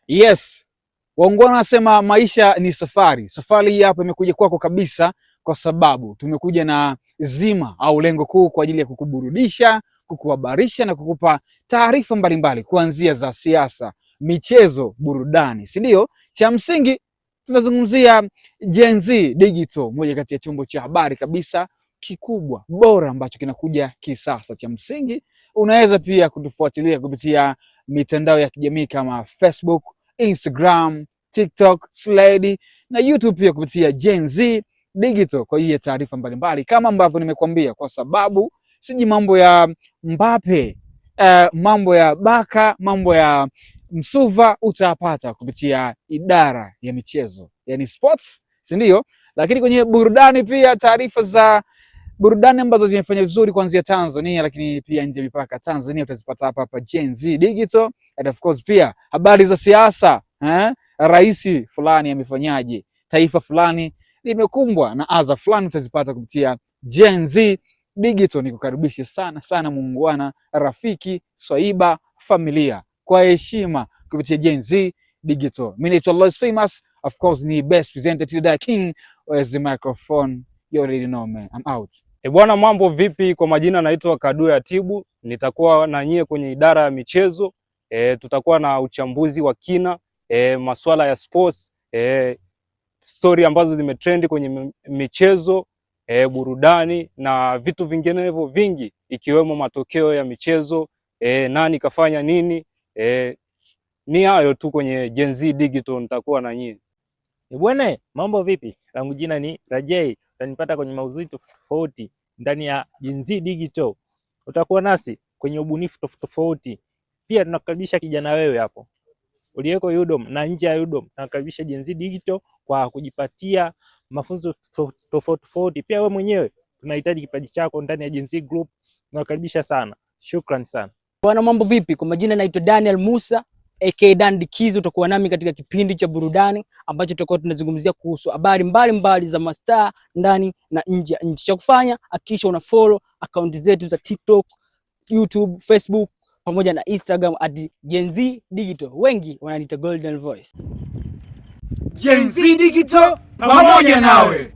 Yes, waungwana wanasema maisha ni safari. Safari hii hapa imekuja kwako kabisa, kwa sababu tumekuja na zima au lengo kuu kwa ajili ya kukuburudisha, kukuhabarisha na kukupa taarifa mbalimbali, kuanzia za siasa, michezo, burudani, si ndio? Cha msingi tunazungumzia Gen Z Digital, moja kati ya chombo cha habari kabisa kikubwa bora ambacho kinakuja kisasa. Cha msingi unaweza pia kutufuatilia kupitia mitandao ya kijamii kama Facebook, Instagram, TikTok, Slide na YouTube pia kupitia Gen Z Digital kwa ajili ya taarifa mbalimbali kama ambavyo nimekuambia, kwa sababu siji mambo ya Mbappe, mambo ya Baka, mambo ya Msuva utapata kupitia idara ya michezo, yani sports, si ndio? Lakini kwenye burudani pia taarifa za burudani ambazo zimefanya vizuri kuanzia Tanzania, lakini pia nje ya mipaka Tanzania utazipata hapa hapa Gen Z Digital. And of course pia habari za siasa, eh? Rais fulani amefanyaje, taifa fulani limekumbwa na adha fulani, utazipata kupitia Gen Z Digital. Nikukaribishe sana sana muungwana, rafiki, swaiba, familia kwa heshima kupitia Gen Z Digital. Mimi naitwa Lois Famous, of course ni best presenter to the king with the microphone. You already know, man. I'm out. E bwana, mambo vipi? Kwa majina naitwa Kadua Atibu, nitakuwa na nyie kwenye idara ya michezo. Tutakuwa na uchambuzi wa kina, masuala ya sports, story ambazo zimetrend kwenye michezo, burudani na vitu vinginevyo vingi, ikiwemo matokeo ya michezo, nani kafanya nini. Ni hayo tu kwenye Gen Z Digital, nitakuwa na nyie. Bwana, mambo vipi? Langu jina ni Rajei, utanipata kwenye maudhui tofauti ndani ya Gen Z Digital. Utakuwa nasi kwenye ubunifu tofauti tofauti. Pia tunakukaribisha kijana wewe hapo uliyeko UDOM na nje ya UDOM, tunakukaribisha Gen Z Digital kwa kujipatia mafunzo tofauti tofauti. Pia wewe mwenyewe tunahitaji kipaji chako ndani ya Gen Z Group, tunakukaribisha sana. Shukrani sana. Bwana, mambo vipi? Kwa majina naitwa Daniel Musa aka Dan Dikizo. Utakuwa nami katika kipindi cha burudani ambacho tutakuwa tunazungumzia kuhusu habari mbalimbali za mastaa ndani na nje ya nchi. Cha kufanya, hakikisha una follow akaunti zetu za TikTok, YouTube, Facebook pamoja na Instagram @GenZDigital. Wengi wananiita Golden Voice. Gen Z Digital pamoja nawe.